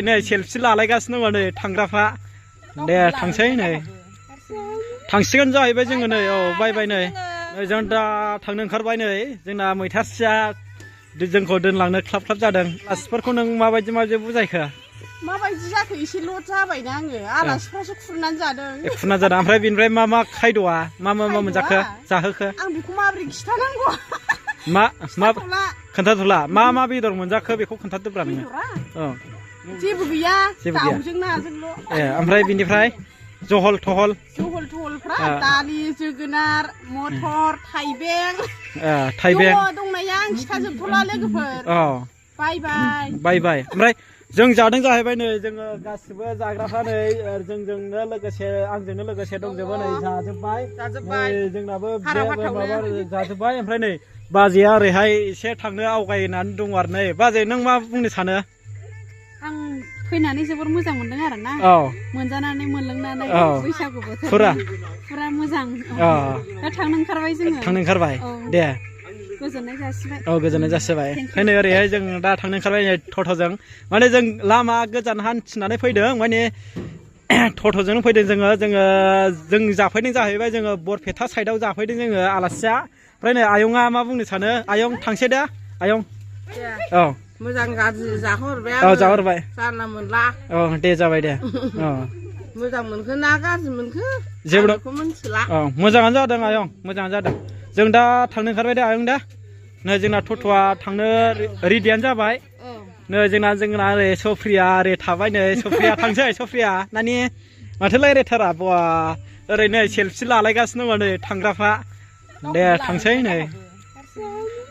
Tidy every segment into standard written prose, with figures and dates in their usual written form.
नै सेल्फि लालायगासिनो दङ नै थांग्राफ्रा दे थांसै नै थांसिगोन जाहैबाय जोङो नै औ बाय नै जों दा थांनो ओंखारबाय नै जोंना मैथासिया जोंखौ दोनलांनो क्लाब जादों आलासिफोरखौ नों माबायदि बुजायखो माबायदि जाखो एसे ल'ट जाबायना आङो आलासिफ्रासो खुरनानै जादों ओमफ्राय बेनिफ्राय मा खायद'आ मा मोनजाखो जाहोखो आं बेखौ माबोरै खिथानांगौ मा खोन्थाथ'ला मा बेदर मोनजाखो बेखौ खोन्थादोब्रा नोङो जेबो गैया दाउजों नाजोंल' ओमफ्राय बिनिफ्राय जहलफ्रा दालि जोगोनार मटर थाइबें दंनाया आं खिथाजोबथ'ला लोगोफोर बाय ओमफ्राय जों जादों जाहैबाय नै जोङो गासिबो जाग्राफ्रा नै जोंजोंनो लोगोसे आंजोंनो लोगोसे दंजोबो नै जाजोब्बाय जोंनाबो जाजोब्बाय ओमफ्राय नै बाजैया ओरैहाय एसे थांनो आवगायनानै दङ आरो नै बाजै नों मा बुंनो सानो आं फैनानै जोबोर मोजां मोनदों आरो ना मोनजानानै मोनलोंनानै बैसागु बोथोर पुरा मोजां दा थांनो ओंखारबाय दे गोजोननाय जासिबाय गोजोननाय जासिबाय ओंखायनो ओरैहाय जों दा थांनो ओंखारबाय टट'जों माने जों लामा गोजान हान्थिनानै फैदों माने टट'जोंनो फैदों जों जाफैदों जाहैबाय जोङो बरपेटा साइडआव जाफैदों जोङो आलासिया ओमफ्राय नै आयंआ मा बुंनो सानो आयं थांसै दा आयं मोजां गाज्रि जाहोहरबाय जाहरबाय जानला मोनला दे जाबाय दे मोजां मोनखो ना गाज्रि मोनखो जेबो मिथिला मोजाङानो जादों आयं मोजाङानो जादों जों दा थांनो ओंखारबाय दे आयं दा नै जोंना टट'आ थांनो रेडियानो जाबाय नै जोंना ओरै सफ्रिया ओरै थाबाय नै सफ्रिया थांसै सफ्रिया नानि माथो रायलायथारा बा ओरैनो सेल्फि लालायगासिनो दङ नै थांग्राफ्रा दे थांसै नै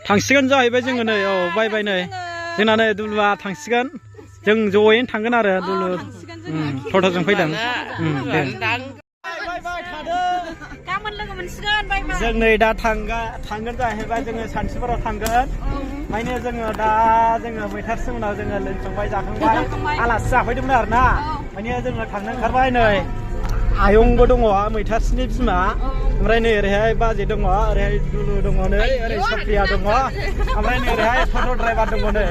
थांसिगोन जाहैबाय जोङो नै बाय नै जोंना नै दुलुआ थांसिगोन जों ज'यैनो थांगोन आरो दुलु टट'जों फैदों गाबोन लोगो मोनसिगोन जों नै दा थांगोन जाहैबाय जोङो सानसुफोराव थांगोन माने जोङो मैथारसि उनाव जोङो लोंखांबाय जाखांबाय आलासि जाफैदोंमोन आरो ना माने जोङो थांनो ओंखारबाय नै आयंबो दङ मैथारसिनि बिमा ओमफ्राय नै ओरैहाय बाजै दङ ओरैहाय दुलु दङ नै ओरै सफ्रिया दङ ओमफ्राय नै ओरैहाय टट' ड्राइभार दङ नै